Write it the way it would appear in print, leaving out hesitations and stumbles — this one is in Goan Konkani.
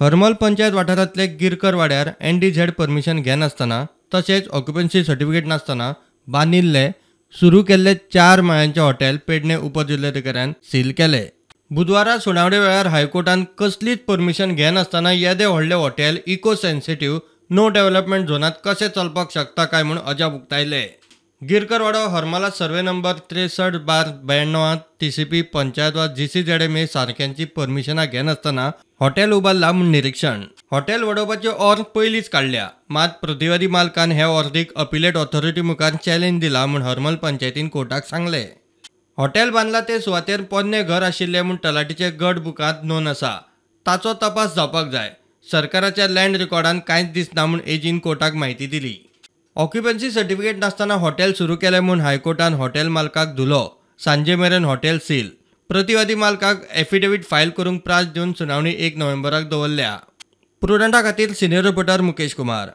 हरमल पंचायत वाठारांतले गिरकर वाड्यार एनडीझेड परमिशन घेनासतना तशेंच ऑक्युपन्सी सर्टिफिकेट नासतना बांदिल्ले सुरू केल्ले 4 माळ्यांचे हॉटेल पेडणे उपजिल्होधिकाऱ्यान सील केले. बुधवारा सुनावणे वेळार हायकोर्टान कसलीच परमिशन घेनासतना येदे व्हडले hotel eco sensitive no development झोनात कशें चलपाक शकता काय म्हूण अजाप उक्तायले. गिरकरवाडो हरमला सर्वे नंबर 63/92 TCP panchayat वा GCZMA सारक्यांची परमिशनां घेनासतना हॉटेल उबारला म्हूण निरीक्षण. हॉटेल वडोवपाची ऑर्द पयलींच काडल्या, मात प्रतिवादी मालकान हे ऑर्दीक अपिलेट ऑथॉरिटी मुखार चॅलेंज दिला म्हूण हरमल पंचायतीन कोर्टाक सांगलें. हॉटेल बांदला ते सुवातेर पोन्नें घर आशिल्लें म्हूण तलाठीचे गट बुकांत नोंद आसा, ताचो तपास जावपाक जाय. सरकाराच्या लँड रिकॉर्डान कांयच दिसना म्हूण एजीन कोर्टाक म्हायती दिली. ऑक्युपन्सी सर्टिफिकेट नासतना हॉटेल सुरू केलें म्हूण हायकोर्टान हॉटेल मालकाक धुलो. सांजे मेरेन हॉटेल सील. प्रतिवादी मालकाक एफिडेवीट फायल करूंक प्रास दिवन सुनावणी 1 नोव्हेंबराक दवरल्या. प्रुडंटा खातीर सिनियर रिपोर्टर मुकेश कुमार.